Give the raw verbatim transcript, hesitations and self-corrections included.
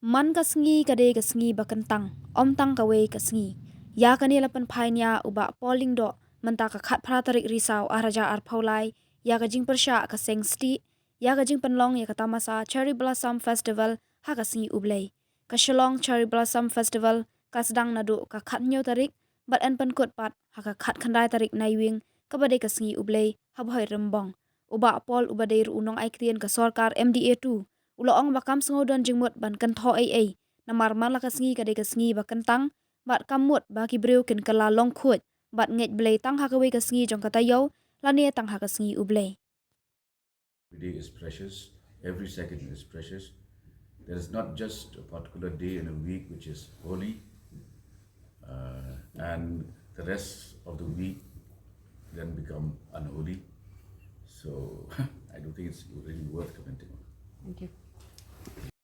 Man ka sngi ka dei ka sngi ba kyntang, ym tang kawei ka sngi. Ïa kane la pynphai nia u Bah Paul Lyngdoh mynta ka khatphra tarik Risaw arhajar arphew lai, ïa ka jingpyrshah ka seng stieh ïa ka jingpynlong ïa ka tamasa Cherry Blossom Festival ha ka sngi U Blei. Ka Shillong Cherry Blossom Festival ka sdang naduh ka khathynñiew tarik bad yn pynkut pat ha ka khatkhyndai tarik Naiwieng, kaba dei ka sngi U Blei ha Bhoirymbong. U Bah Paul, uba dei ruh u nongai ktien ka sorkar M D A two, u la ong ba kam sngew don jingmut ban kynthoh ei ei, namar man la ka sngi ka dei ka sngi ba kyntang, bad kam mut ba ki briew kin kylla long khuid bad ngeit Blei tang ha kawei ka sngi jong ka taïew lane tang ha ka sngi U Blei. Every day is precious, every second is precious. There is not just a particular day in a week which is holy, uh, and the rest of the week then become unholy. So I don't think it's really worth commenting on. Thank you.